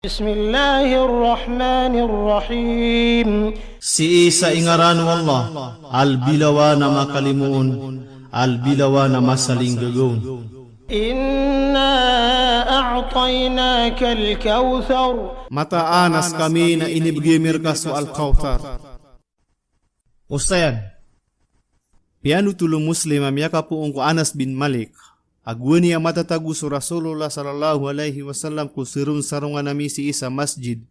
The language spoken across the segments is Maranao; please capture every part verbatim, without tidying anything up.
بسم الله الرحمن الرحيم. Sii sa ingaran o Allah, a lbilawan a makalimoon, a lbilawan a masalinggagaw. إنا أعطيناك الكوثر. Mataan a skami na inibgay ami rka so Al-Kawthar. Osayan. Piyanothol o Muslim a miyakapoon ko Anas bin Malik a gowani a matatago so Rasulullah sallallahu alaihi wasallam ko saronsarongan ami sii sa masjid,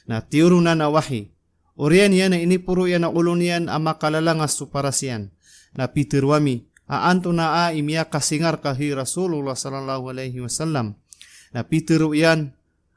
na tiyoronan a wahi. Oriyan iyan na iniporo iyan a olo niyan a makalalangas so paras iyan. Na pitharo ami a antonaa i miyakasinga rka, hay Rasulullah sallallahu alaihi wasallam. Na pitharo iyan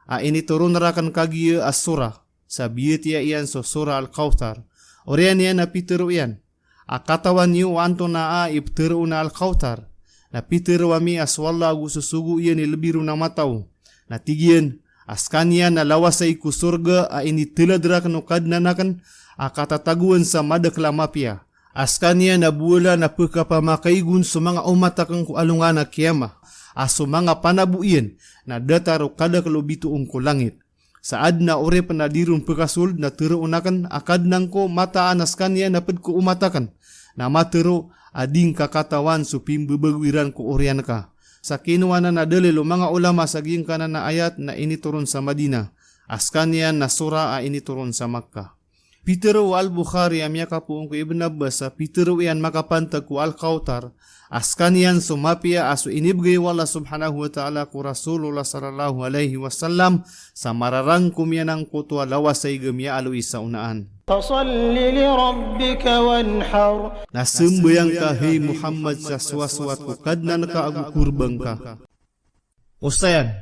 a initoron rakn kagiya a surah, sa biyatiya iyan so Surah Al-Kawthar. Oriyan iyan na pitharo iyan a katawan iyo o antonaa i ptharoon a Al-Kawthar? Na pitharo ami a so Allah ago so sogo iyan i lbi ron a mataw. Na tig iyan a skaniyan na lawasay ko sorga a inithalad rakn o Kadnan akn a katatagoan sa madakl a mapiya. A skaniyan na bowala na pkhapamakaigon so manga omat akn ko alongan a kiyamah, a so manga panabo iyan na datar o kadakl o bitoon ko langit. Sa adn a oripn a di ron pkhasold na tharoon akn a Kadnan ko, mataan a skaniyan na pd ko omat akn, na matharo a di ngka katawan so pimbabago iran ko oriyan ka. Sa kinowa nan a dalil o manga ulama sa giyangkanan a ayat na initoron sa Madinah, a skaniyan na surah a initoron sa Makkah. Pitharo o Al-Bukhari a miyakapoon ko Ibn Abbas a pitharo iyan makapantag ko Al-Kawthar a skaniyan so mapiya a so inibgay o Allah subhanahu wa ta'ala ko Rasulullah sallallahu alaihi wasallam sa mararangkom iyan angkoto a lawasayg a miyaaloy sa onaan. فصل لربك وانحر. Na sambayang ka, hay Muhammad, sa sowasowat ko Kadnan ka ago korban ka. Osayan.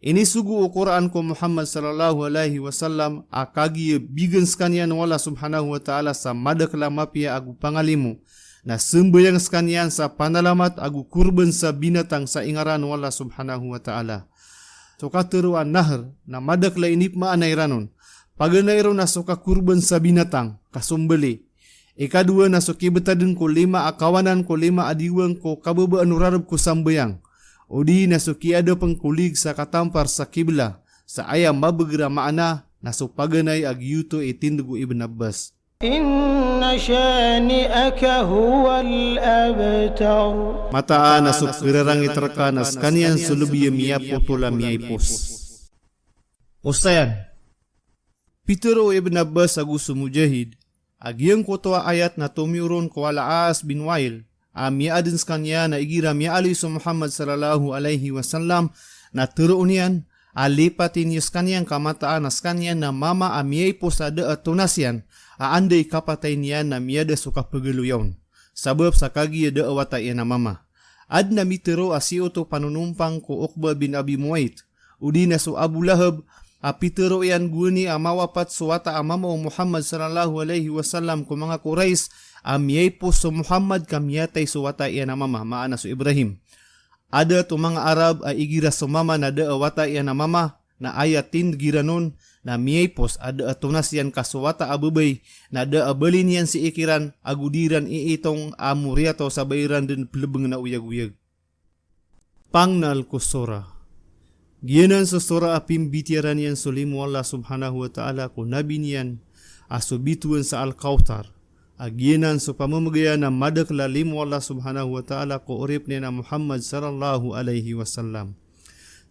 Inisogo o Qur'an ko Muhammad sallallahu alaihi wasallam a kagiya bign skaniyan o Allah subhanahu wa ta'ala sa madakl a mapiya ago pangalimo, na sambayang skaniyan sa panalamat ago korban sa binatang sa ingaran o Allah subhanahu wa ta'ala. So katharo a nahr na madakl a inipmaana iran on. Paganay ron na so kakorban sa binatang, kasombali. Ikadowa na so kibtadn ko lima a kawanan ko lima a diwang ko kababaan o rarb ko sambayang, odi na so kiadapn ko lig sa katampar sa kibla, sa aya mabagr a maana na so paganay a giyoto i tindg o Ibn Abbas. إن شانئك هو الأبتر. Mataan a so pkhararangit rka na skaniyan so lbi a miyapotol a miyaipos. Osayan. Pitharo o Ibn Abbas ago so Mujahid a giyangkoto a ayat na tomiyoron ko Al-As bin Wa'il a miyaadn skaniyan a igira miyaaloy so Muhammad sallallahu alaihi wasallam na tharoon iyan a lipati niyo skaniyan ka mataan a skaniyan na mama a miyaipos a da a tonas iyan a anda i kapatay niyan na miyada so kapagaloya on. Sabap sa kagiya da a wata iyan a mama. Adn a mitharo a sii oto panonompang ko Uqbah bin Abi Mu'ayt, odi na so Abu Lahab, a pitharo iyan gowani a mawapat so wata a mama o Muhammad sallallahu alaihi wasallam ko manga Quraysh a miyaipos so Muhammad ka miyatay so wata iyan a mama, maana so Ibrahim. Adat o manga Arab a igira so mama na da a wata iyan a mama, na aya tindg iran on na miyaipos a da a tonas iyan ka so wata a babay na da a bali niyan sii kiran ago di iran iitong a moriyataw sa ba iran dn plbngn a oyagoyag. Pangnal ko surah. Giyanan so surah a pimbitiyaran iyan so limo o Allah subhanahu wa ta'ala ko nabi niyan a so bitowan sa Al-Kawthar. A giyanan so pamamagayan a madakl a limo o Allah subhanahu wa ta'ala ko oripn iyan a Muhammad sallallahu alaihi wasallam.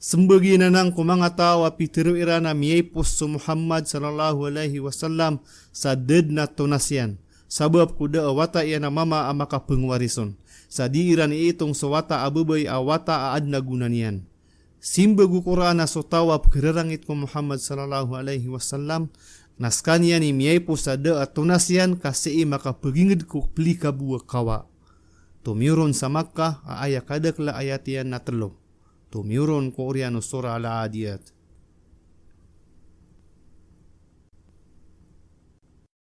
Smbag iyan anan ko manga taw a pitharo iran a miyaipos so Muhammad sallallahu alaihi wasallam sa da dn a tonas iyan. Sabap ko da a wata iyan a mama a makapngwaris on. Sa di iran iitong so wata a babay a wata a adn a gona niyan. Simbag o Qur'an a so taw a pkhararangit ko Muhammad sallallahu alaihi wasallam na skaniyan i miyaipos a da a tonas iyan ka sii makapagingd ko plikabo a kawa. Tomiyoron sa Makkah a aya kadakl a ayat iyan na tlo. Tomiyoron ko oriyan o Surah Al-Adiyat.